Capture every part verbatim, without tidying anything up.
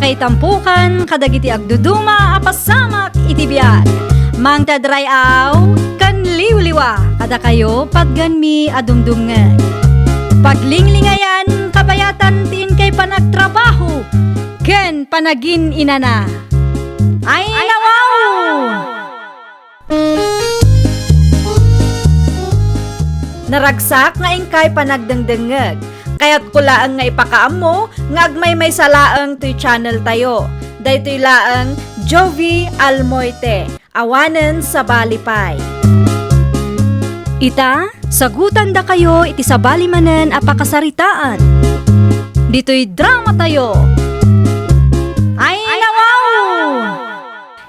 Ay tampukan kadagiti agduduma a pasamak iti biag. Mangted ray-aw ken liwliwa kadakayo patgenmi a dumdumngeg. Paglinglingayan kabayatan ti inkay panagtrabaho ken panagin-inana. Ay, nawaw! Naragsak nga inkay panagdengdengngeg. Kayatko laeng nga ipakaammo nga agmaymaysa laeng toy channel tayo. Daytoy laeng Jovie Almoite, awanen sabali pay. Ita, sagutandakayo iti sabali manen a pakasaritaan. Ditoy drama tayo. Ay, nawaw!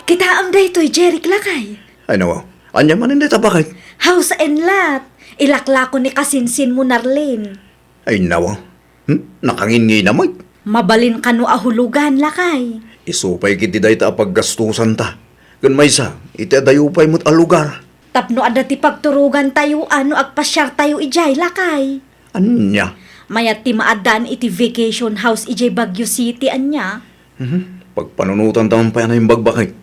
Kitaem daytoy, Jeric, lakay. Ay, nawaw. Ania manen dayta, baket? House and lot. Ilaklako ni kasinsinmo, Narlene. Ay, nawaw. Hmm? Nakanginngi na met. Mabalin kano a hulugan, lakay. Isu pay ketdi dayta a paggastusanta. Ken maysa, iti adayo pay met a lugar. Tapno adda ti pagturogantayo a no agpasiartayo idiay, lakay. Ania? Mayat ti maaddaan iti vacation house idiay Baguio City, ania? Mhm. Pagpanunotanta man pay a naimbag, baket.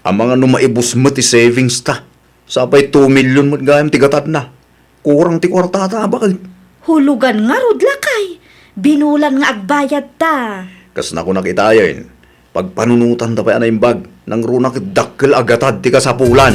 Amangan no maibus met ti savings ta. Sapay two million met gayam ti gatadna. Kurang ti kuartata, baket. Hulugan ngarud, lakay. Binulan nga agbayadta. Kas nakunak itayen, pagpanunotanta pay a naimbag, nangruna ket dakkel a gatad ti kasapulan.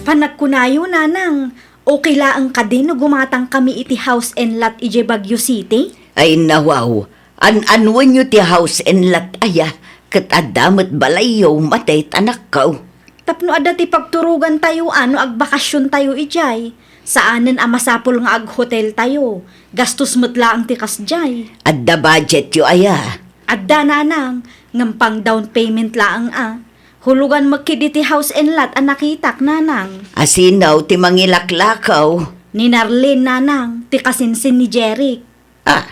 Panagkunayo, nanang, okay laeng kadi no gumatangkami iti house and lot idiay Baguio City? Ay, nawaw. An-anuenyo ti house and lot aya, ket adda met balayyo, matay tanakkaw. Tapno adda ti pagturogantayo a no agbakasiontayo idiay. Saanen a masapul nga aghoteltayo. Gastos met laeng ti kasdiay. Adda budgetyo aya? Adda, nanang, ngem pang down payment laeng a. Hulugan met ketdi ti house and lot a nakitak, nanang. Asino ti mangilaklakaw? Ni Narlene, nanang, ti kasinsin ni Jeric. Ah,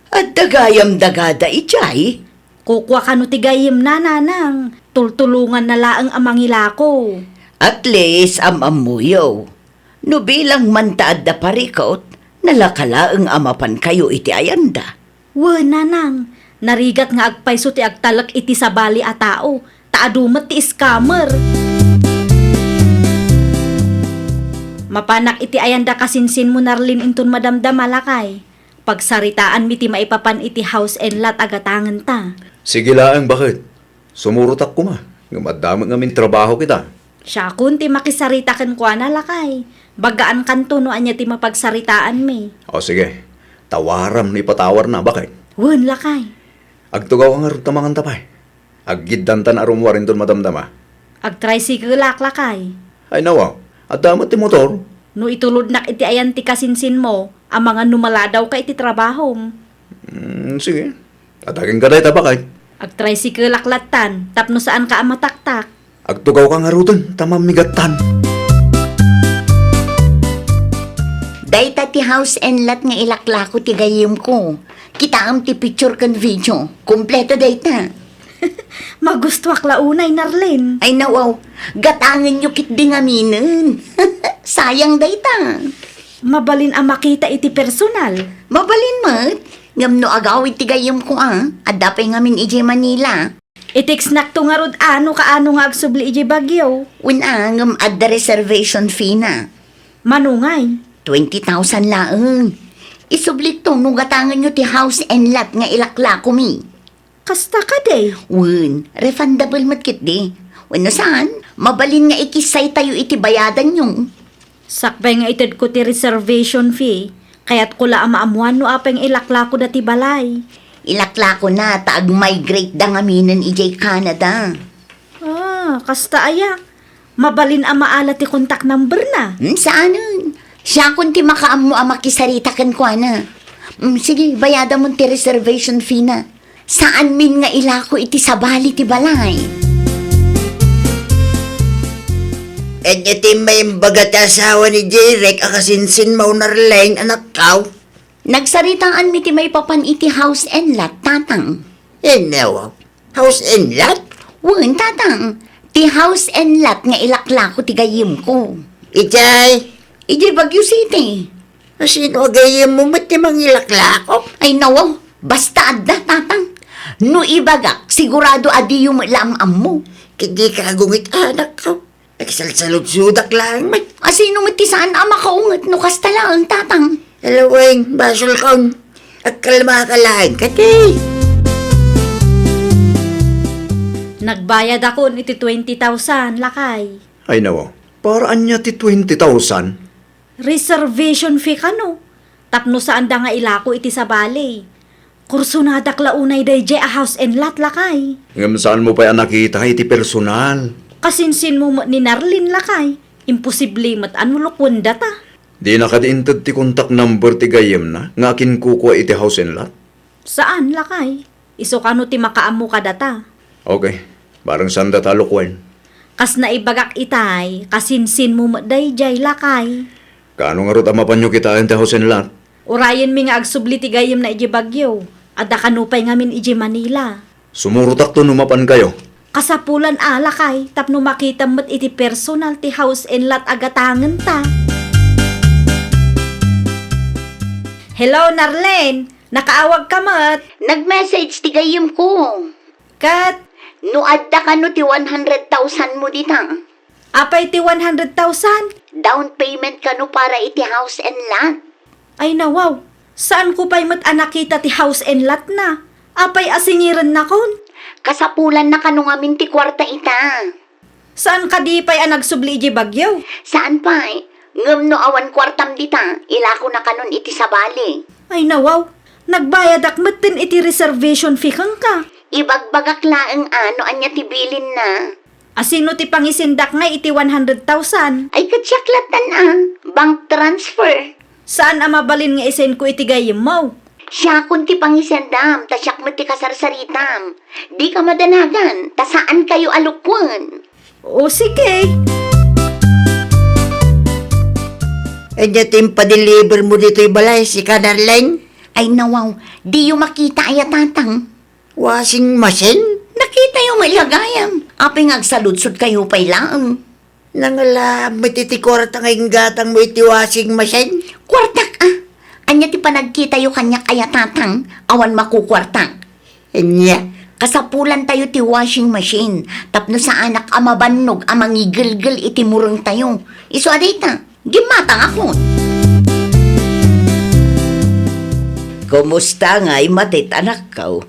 adda gayam dagada idiay? Kukua kano ti gayyemna, nanang. Tultulonganna laeng a mangilako. At least, am-ammoyo. No bilang man ta adda parikut, nalaka laeng a mapankayo iti ayanda. Wen, nanang, narigat nga agpayso ti agtalek iti sabali a tao, ta adu met ti scammer. Mapanak iti ayanda kasinsinmo, Narlene, inton madamdama, lakay. Pagsaritaanmi ti maipapan iti house and lot a gatangenta. Sige laeng, baket. Sumurotak koma, ngem adda met ngamin trabaho kita. Siakon ti makisarita kenkuana, lakay. Bagaan kanto no ania ti mapagsaritaanmi. O, sige. Tawaram no ipatawarna, baket. Wen, lakay. Agtugaw ka ngarud ta manganta pay. Aggiddantan a rummuar inton madamdama. Agtricycle-ak, lakay. Ay, nawa, adda met ti motor. No itulodnak iti ayan ti kasinsinmo, amangan no maladawka iti trabahom. Mm, sige. Adagenka dayta, baket. Agtricycle-ak lattan, tapno saanka a mataktak. Agtugawka ngaruden, ta mammigattan. Dayta ti house and lot nga ilaklako ti gayyemko. Kitaem ti picture ken video. Kompleto dayta. Magustuak la unay, Narlene. Ay, nawaw. Gatangenyo ketdi ngaminen. Sayang dayta. Mabalin a makita iti personal. Mabalin met. Ngem no agawid ti gayyemko a, adda pay ngamin idiay Manila. I-textnakto ngarud a no kaano nga agsubli idiay Baguio. Wen a, ngem adda reservation fee na. Mano ngay? Twenty thousand laeng. Isublikto no gatangenyo ti house and lot nga ilaklakomi. Kasta kadi? Wen, refundable met ketdi. Wenno saan, mabalin nga ikissaytayo iti bayadanyo. Sakbay nga itedko ti reservation fee, kayatko la a maammuan no apay nga ilaklakoda ti balay. Ilaklakona ta ag-migrate da ngaminen idiay Canada. Ah, kasta aya? Mabalin a maala ti contact number na? Hmm, saanen? Siakon ti makaammo a makisarita kenkuana. Hmm, sige, bayadamon ti reservation fee na. Saanmin nga ilako iti sabali ti balay. Ania ti maimbag a ti asawa ni Jeric a kasinsinmo, Narlene, anakkaw? Nagsaritaanmi ti maipapan iti house and lot, Tatang. Ania? House and lot? Wen, Tatang. Ti house and lot nga ilaklako ti gayyemko. Idiay? Idiay Baguio City. Asino a gayyemmo met ti mangilaklako? Ay, nawa. Basta adda, Tatang. No ibagak, sigurado a diyo met la am-ammo. Ket dika agungit, anakko. Agsalsaludsodak laeng met. A sino met ti saan a makaunget no kasta laeng, Tatang? Alaweng, basolkon. Agkalmaka laeng, kadi. Nagbayadakon iti twenty thousand, lakay. Ay, nawa. Para ania ti twenty thousand? Reservation fee kano, tapno saanda nga ilako iti sabali. Kursonadak la unay daydiay a house and lot, lakay. Ngem saanmo pay a nakita iti personal? Kasinsinmo met ni Narlene, lakay. Imposible met a no lukuendata. Dina kadi inted ti contact number ti gayyemna nga akinkukua iti house and lot? Saan, lakay. Isu kano ti makaammo kadata. Okay. Bareng saandata a lukuen. Kas naibagak itay, kasinsinmo met daydiay, lakay. Kaano ngarud a mapanyo kitaen ti house and lot? Urayenmi nga agsubli ti gayyemna idiay Baguio. Adda kano pay ngamin idiay Manila. Sumurotakto no mapankayo. Kasapulan a, lakay, tapno makitam met iti personal ti house and lot a gatangenta. Hello, Narlene! Nakaawagka met? Nag-message ti gayyemko. Ket? No adda kano ti one hundred thousand mo dita. Apay ti one hundred thousand? Down payment kano para iti house and lot. Ay, nawaw. Saanko pay met a nakita ti house and lot na. Apay a singirennakon? Kasapulanna kano ngamin ti kuarta ita. Saan kadi pay a nagsubli idiay Baguio? Saan pay. Ngem no awan kuartam dita, ilakona kanon iti sabali. Ay, nawaw. Nagbayadak metten iti reservation fee kenka. Ibagbagak laeng a no ania ti bilinna. A sino ti pangisendak ngay iti one hundred thousand? Ay, ket siak lattan a. Bank transfer. Saan a mabalin nga isenko iti gayyemmo? Siakon ti pangisendam, ta siak met ti kasarsaritam. Dika madanagan, ta saankayo a lukuen. O, sige. Ania ti impadeliver mo ditoy balay, sika, Darlene? Ay, nawaw, diyo makita aya, Tatang? Washing machine? Nakitayo met la gayam. Apay nga agsaludsodkayo pay laeng? Nangala met iti kuarta nga inggatangmo iti washing machine? Kuartak a? Ania ti panagkitayo kaniak aya, Tatang? Awan makukuartak. Ania? Kasapulantayo ti washing machine tapno saanak a mabannog a mangigelgel iti murengtayo. Isu a dayta, gimmatangakon. Kumusta ngay matit, anakko?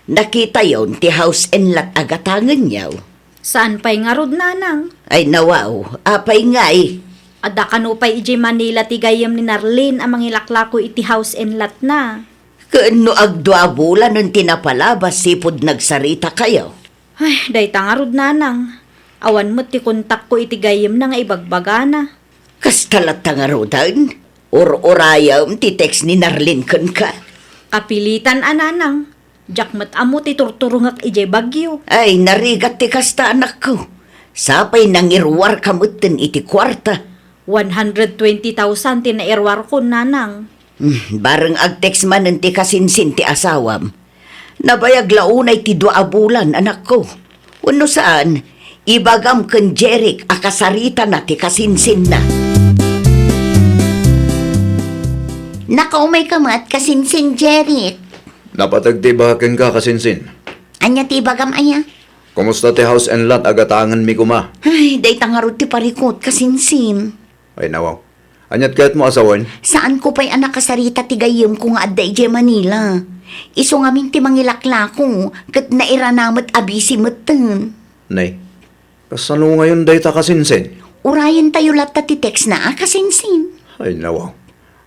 Nakitayon ti house and lot a gatangenyo? Saan pay ngarud, nanang? Ay, nawaw. Apay ngay? Adda kano pay idiay Manila ti gayyem ni Narlene a mangilaklako iti house and lot na. Ken no agdua a bulanen ti napalabas sipud nagsaritakayo? Ay, dayta ngarud, nanang. Awan met ti kontakko iti gayyemna nga ibagbagana. Kasta latta ngaruden? Ur-urayem ti text ni Narlene kenka. Kapilitan a, nanang. Diak met ammo ti turturongek idiay Baguio. Ay, narigat ti kasta, anakko. Sapay nangiruarka metten iti kuarta. One hundred twenty thousand ti nairuarkon, nanang. Hmm, bareng agtext manen ti kasinsin ti asawam. Nabayag la unay ti dua a bulan, anakko. Wenno saan, ibagam ken Jeric a kasaritana ti kasinsinna. Nakaumayka met, kasinsin Jeric. Napateg ti ibagak kenka, kasinsin. Ania ti ibagam aya? Kumusta ti house and lot a gatangenmi koma? Ay, dayta ngarud ti parikut, kasinsin. Ay, nawaw. Aniat kayatmo a sawen? Saanko pay a nakasarita ti gayyemko nga adda idiay Manila. Isu ngamin ti mangilaklako, ket nairana met a busy metten. Nay, kasano ngayon dayta, kasinsin? Urayentayo latta ti text na a, kasinsin. Ay, nawaw.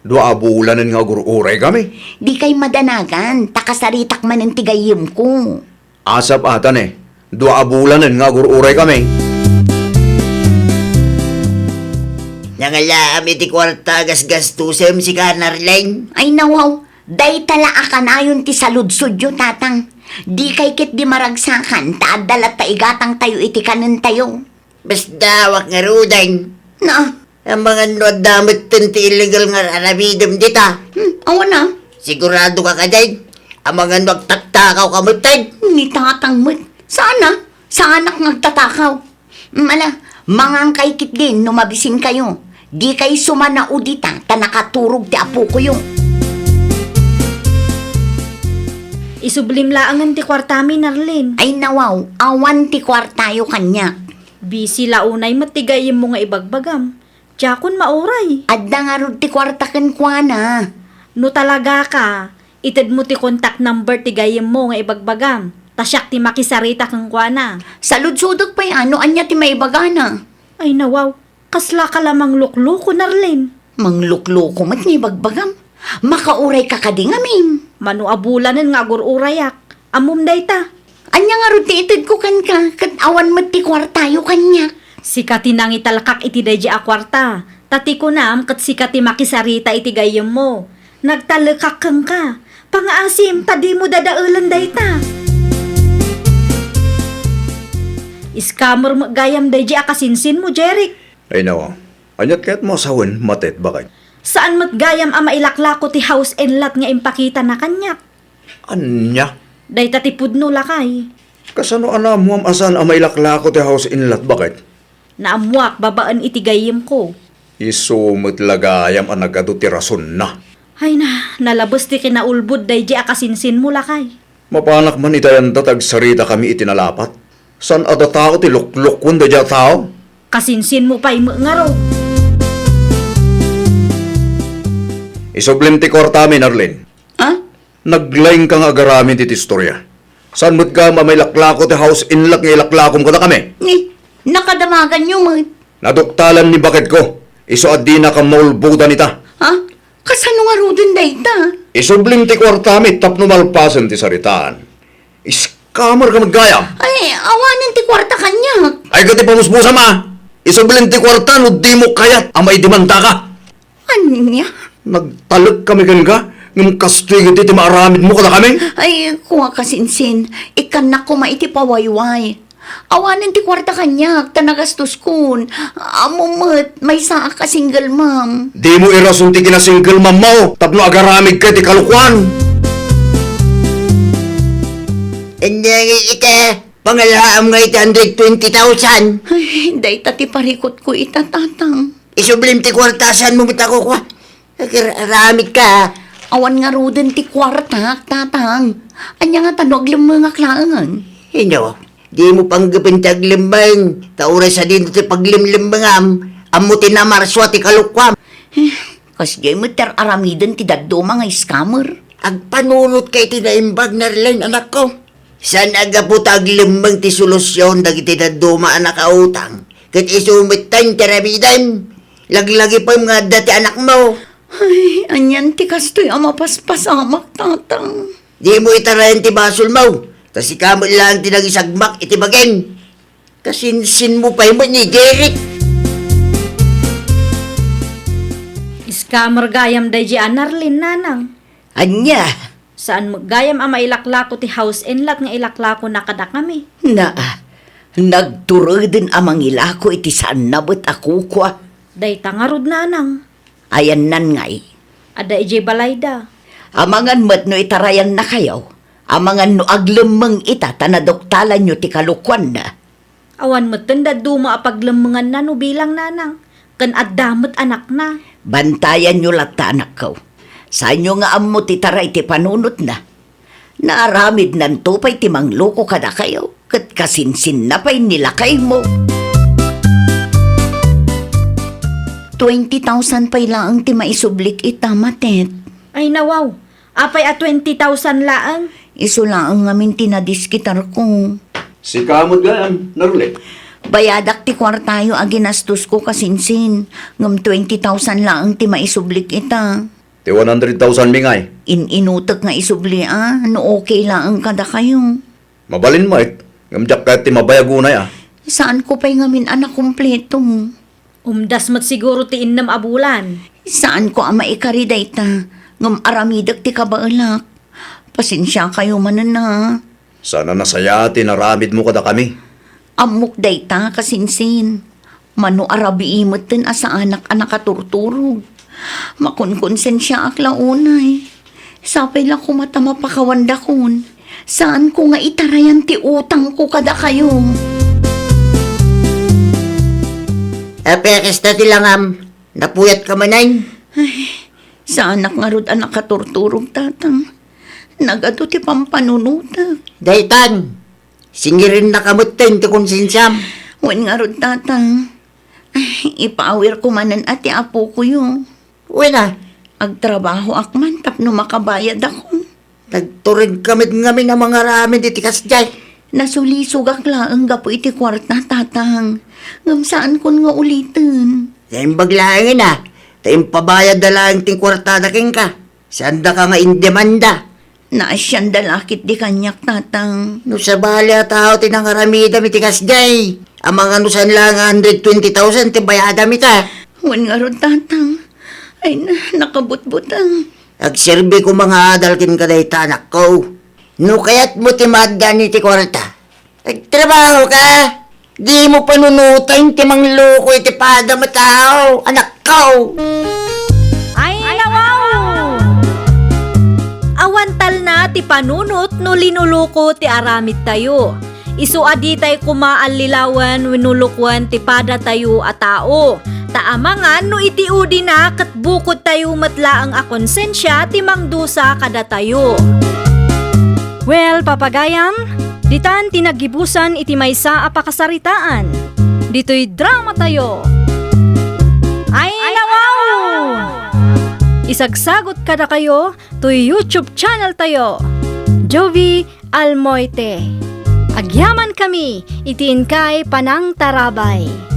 Dua a bulanen nga agur-uray kami. Dikay madanagan, ta kasaritak manen ti gayyemko. Asap ata ne, dua a bulanen nga agur-uray kami. Nangalaam iti kuarta a gasgastusem, sika, Narlene? Ay, nawaw, dayta la a kanayon ti saludsodyo, Tatang. Dikay ketdi maragsakan, ta adda latta igatangtayo iti kanentayo. Basta, awan ngaruden. Na, Amangan no adda metten ti illegal nga aramidem dita. Hmm, awan a. Sigurado ka kadi? Amangan no agtaktakaw ka metten. Ni Tatang met. Saan a? Saanak nga agtatakaw. Hmm, ala, mangangkay ketdin no mabisinkayo. Dikay sumanao dita, ta nakaturog ti apokoyo. Isublim laengen ti kuartami, Narlin. Ay, nawaw, awan ti kuartayo kaniak. Busy la unay met ti gayyemmo nga ibagbagam. Diakon mauray. Adda ngarud ti kuarta kenkuana. No talagaka, itedmo ti contact number ti gayyemmo nga ibagbagam, ta siak ti makisarita kenkuana. Saludsodek pay a no ania ti maibagana. Ay, nawaw. Kaslaka la manglukloko, Narlin. Manglukloko met nga ibagbagam. Makaurayka kadi ngamin. Mano a bulanen nga agur-urayak. Ammom dayta. Ania ngarud ti itedko kenka, ket awan met ti kuartayo kaniak? Sika ti nangitalkak iti daydi a kuarta. Ta ti kunam, ket sika ti makisarita iti gayyemmo. Nagtalekak kenka. Pangaasim, ta dimo dadaelen dayta. Scammer met gayam daydi a kasinsinmo, Jeric. Ay, nawa. Aniat kayatmo a sawen, Matet, baket? Saan met gayam a mailaklako ti house and lot nga impakitana kaniak? Ania? Dayta ti pudno, lakay. Kasano a naammoam a saan a mailaklako ti house and lot, baket? Naammoak babaen iti gayyemko. Isu met la gayam a nagadu ti rasonna. Ay na, nalabes ti kinaulbod daydi a kasinsinmo, lakay. Mapanak man ita yanda ta agsaritakami iti nalapat. Saan a datao ti luklukon daydi a tao? Kasinsinmo pay met ngarud. Isublim ti kuartami, Narlin. Ha? Naglaingka nga agaramid iti istorya. Saan met gayam a mailaklako ti house and lot nga ilaklakom kadakami? Ni, nakadamaganyo met. Naduktalan ni baketko. Isu a dinakam maulbodan ita. Ha? Kasano ngaruden dayta? Isublim ti kuartami tapno malpasen ti saritaan. Scammer ka met gayam. Ay, awanen ti kuarta kaniak. Ay, ket ipamusmusam a. Isublim ti kuarta no dimo kayat a maidemandaka. Ania? Nagtalek kami kenka, ngem kastoy gayam ti maaramidmo kadakami. Ay, kua, kasinsin, ikkannak koma iti pawayway. Awanen ti kuarta kaniak, ta nagastoskon. Ammom met, maysaak a single mom. Dimo irason ti kina-single mom mo, tapno agaramidka iti kalokuan. Ania nga ita, pangalaam nga iti hundred twenty thousand. Ay, dayta ti parikutko ita, tatang. Isublim ti kuarta, saanmo met a kukua? Agar-, aramidka. Awan ngaruden ti kuartak, tatang. Ania ngata no aglemmengak laeng? Inno, dimo panggepen ti aglemmeng, ta uray sadino ti paglemlemmengam, ammo ti namarsua ti kalokuam. Eh, kasdiay met ti ar-aramiden ti dadduma nga scammer. Agpanunotka iti naimbag, Narlin, anakko. Saan a gapu ta aglemmeng ti solusion dagiti dadduma a nakautang, ket isu metten ti aramidem. Laglagipem nga adda ti anakmo. Ay, anian ti kastoy a mapaspasamak, tatang? Dimo itarayan ti basolmo, ta sika met laeng ti nangisagmak iti bagim. Kasinsinmo pay met ni Jeric. Scammer gayam daydi a Narlin, nanang. Ania? Saan met gayam a mailaklako ti house and lot nga ilaklakona kadakami. Naa, nagtureden a mangilako iti saanna met a kukua. Dayta ngarud, nanang. Ayannan ngay? Adda idiay balayda. Amangan met no itarayannakayo. Amangan no aglemmeng ita ta naduktalanyo ti kalokuanna. Awan metten dadduma a paglemmenganna no bilang, nanang, ken adda met anakna. Bantayanyo latta, anakko. Saanyo nga ammo ti taray ti panunotna. Naaramidnanto pay ti mangloko kadakayo, ket kasinsinna pay ni lakaymo. Twenty thousand pay laeng ti maisublik ita, Matet. Ay, nawaw. Apay a twenty thousand laeng? Isu laeng ngamin ti nadiskitarko. Sika met gayam, Narlin. Bayadak ti kuartayo a ginastosko, kasinsin, ngem twenty thousand laeng ti maisublik ita. Ti one hundred thousand mi ngay? In-inutek nga isubli a, no okay laeng kadakayo. Mabalin met, ngem diak kayat ti mabayag unay a. Saanko pay ngamin a nakumpleto. Umdas met siguro ti innem a bulan. Saanko a maikari dayta, ngem aramidek ti kabaelak. Pasensiakayo manen a. Saan a nasayaat ti inaramidmo kadakami. Ammok dayta, kasinsin. Mano a rabii metten a saanak a nakaturturog. Makonkonsensiaak la unay. Sapay la koma ta mapakawandakon. Saanko nga itarayan ti utangko kadakayo. Apay a kasta ti langam? Napuyatka manen? Ay, saanak ngarud a nakaturturog, Tatang. Nagadu ti pampanunotek. Daytan, singirennaka metten ti konsensiam. Wen ngarud, Tatang. Ay, ipaawirko manen a ti apokoyo. Wen a. Agtrabahoak man tapno makabayadakon. Nagturedka met ngamin a mangaramid iti kasdiay. Nasulisogak laeng gapu iti kuarta, Tatang. Ngem saankon nga uliten. Naimbag laengen a, ta impabayadda laeng ti kuartada kenka. Saandaka nga indemanda. Naasianda la ketdi kaniak, Tatang. No sabali a tao ti nangaramidam iti kasdiay, amangan no saan laeng a hundred twenty thousand ti bayadam ita. Wen ngarud, Tatang. Ay, na, nakabutbuteng. Agserbi koma nga adal kenka dayta, anakko. No kayatmo ti maaddaan iti kuarta, agtrabahoka. Dimo panunoten ti mangloko iti padam a tao, anakko. Ay, nawaw! Awan talna ti panunot no linuloko ti aramidtayo. Isu a ditay koma allilawen wenno lokoen ti padatayo a tao. Ta amangan no iti udina ket bukodtayo met laeng a konsensia ti mangdusa kadatayo. Well, papagayam, ditan ti naggibusan iti maysa a pakasaritaan. Ditoy dramatayo. Ay, nawaw! Isagsagot kadakayo toy YouTube channel tayo, Jovie Almoite. Agyamankami iti inkay panangtarabay.